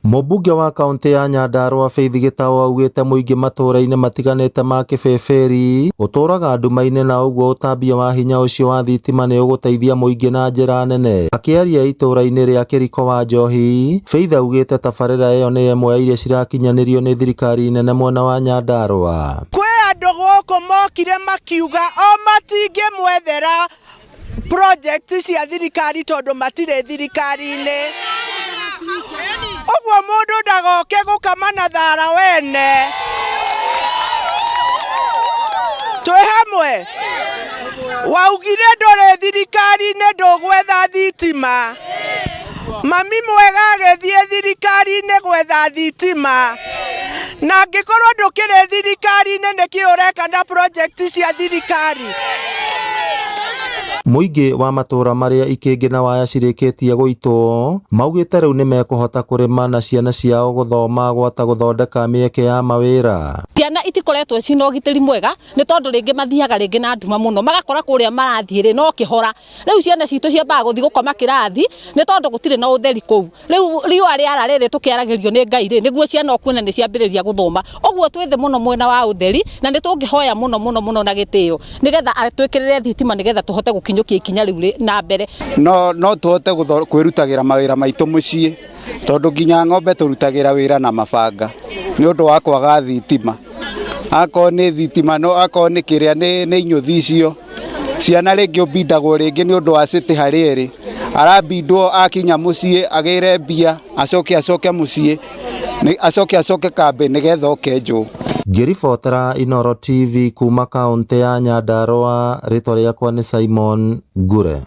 Mũmbunge wa kaũntĩ ya Nyandarua Faith Gĩtaũ augĩte mũingĩ matũũra-inĩ matiganĩte ma Kĩbĩbĩri ũtũũraga nduma-inĩ na ũguo ũtambia wa hinya ũcio wa thitima nĩ ũgũteithia mũingĩ na njĩra nene. Akĩaria itũũra-inĩ rĩa Kĩriko wa Njohi, Faith augĩte tabarĩra ĩyo nĩ ĩmwe ya iria cirakinyanĩrio nĩ thirikari nene mwena wa Nyandarua. Kwĩ andũ gũkũ mokire makiuga o matingĩmwethera project cia thirikari tondũ matirĩ thirikari-inĩ. Ũguo mũndũ ndagoke gũkama na thara wene. Twĩ hamwe? Waugire ndũrĩ thirikari-inĩ ndũgwetha thitima. Mami mwega agĩthiĩ thirikari-inĩ gwetha thitima. Na angĩkorwo ndũkĩrĩ thirikari-inĩ nĩkĩ ũreka na project cia thirikari? Mũingĩ wa matũra marĩa ikĩngĩ na waya cirĩkĩtie gũitwo maugĩte rĩu nĩmekũhota kũrĩma na ciana ciao gũthoma gwata gũthondeka mĩeke ya mawĩra. Ciana itikoretwo ciĩna ũgitĩri mwega nĩ tondũ rĩngĩ mathiaga rĩngĩ na nduma mũno, magakora kũrĩa marathiĩ rĩ no kĩhora. Rĩu ciana citũ ciambaga gũthiĩ gũkoma kĩrathi nĩ tondũ gũtirĩ na ũtheri kũu. Rĩu riũa rĩara rĩrĩ tũkĩaragĩrio nĩ Ngai rĩ, nĩguo ciana ũkuona nĩ ciambĩrĩria gũthoma. Ũguo twĩ thĩ mũno mwena wa ũtheri na nĩ tũngĩhoya mũno mũno mũno na gĩtĩo nĩgetha atwĩkĩrĩre thitima nĩgetha tũhote gũkinyũkia ikinya rĩu na mbere. No no tũhote kwĩrutagĩra mawĩra maitũ mũciĩ tondũ nginya ng'ombe tũrutagĩra wĩra na mabanga nĩ ũndũ wa kwaga thitima. Akorwo nĩ thitima, akorwo nĩ kĩrĩa nĩ inyũthi icio. Ciana rĩngĩ ũbindagwo rĩngĩ nĩ ũndũ wa city harĩa ĩrĩ, arabindwo akinya mũciĩ agĩre mbia acoke acoke mũciĩ, acoke acoke kambĩ nĩgetha oke njũũ. Ngĩribotera Inooro TV kuma kaũntĩ ya Nyandarua, rĩtwa rĩakwa nĩ Simon Ngure.